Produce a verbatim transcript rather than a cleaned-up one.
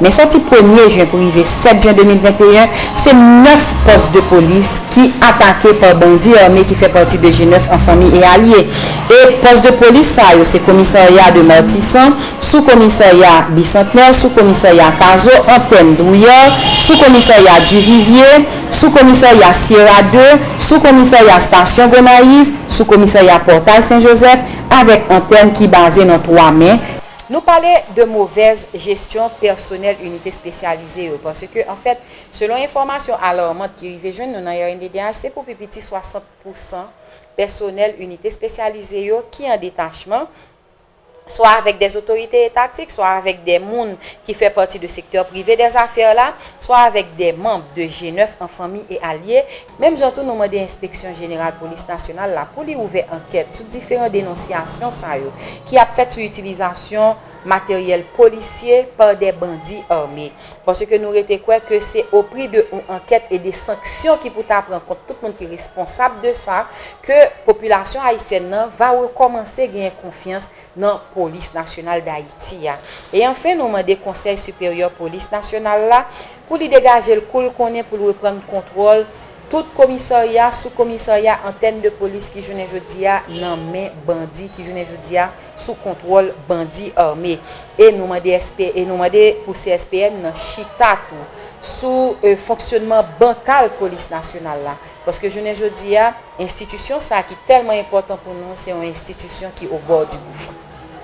Men sòti premye jen pou rive sèt jen de mil venteyen, se nèf pòs de polis ki atake pa bandi ame ki fè pati de G nèf an fanmi e alye. E pòs de polis sa yo, se komisarya de Matisan, sou komisarya Bisantnè, sou komisarya Kazo, antèn Drouillard, sou komisarya Duvivier, sou komisarya Sierra de, sou komisarya Stasyon Gonayiv, sou komisarya Pòtay Sen Jozèf, avèk antèn ki baze nan Twamen. Nou pale de movèz jesyon pèsonèl inite espesyalize yo, paske, anfèt, selon enfòmasyon alarmant ki rive jwenn nou nan R N D D H, se pou pi piti swasant pousan pèsonèl inite espesyalize yo ki an detachman, swa avèk dè otorite etatik, swa avèk dè moun ki fè pati de sektè prive dè zafè la, swa avèk dè manm de G nèf an fanmi e alye, menm jan tou nou mande Enspeksyon Jeneral Polis Nasyonal la pou li ouvè ankèt sou diferan denonsyasyon sa yo ki ap fèt sou itilizasyon materyèl polisye pa dè bandi ame. Paske nou rete kwè ke se o pri de yon ankèt e de sanksyon ki pou ta pran kont tout moun ki responsab de sa, ke popilasyon ayisyèn nan va rekòmanse genyen konfyans nan Polis Nasyonal Dayiti a. E anfen, nou mande Konsèy Siperyè Polis Nasyonal la pou li degaje l kou l konnen pou l reprann kontwòl tout komisarya, sou komisarya, antèn de polis ki jounen jodi a nan men bandi, ki jounen jodi a sou kontwòl bandi ame. E nou mande S P, e nou mande pou C S P N nan chita tou sou, e, fonksyonman bankal Polis Nasyonal la. Paske jounen jodi a, enstitisyon sa ki tèlman enpòtan pou nou, se yon enstitisyon ki o bò di gouf.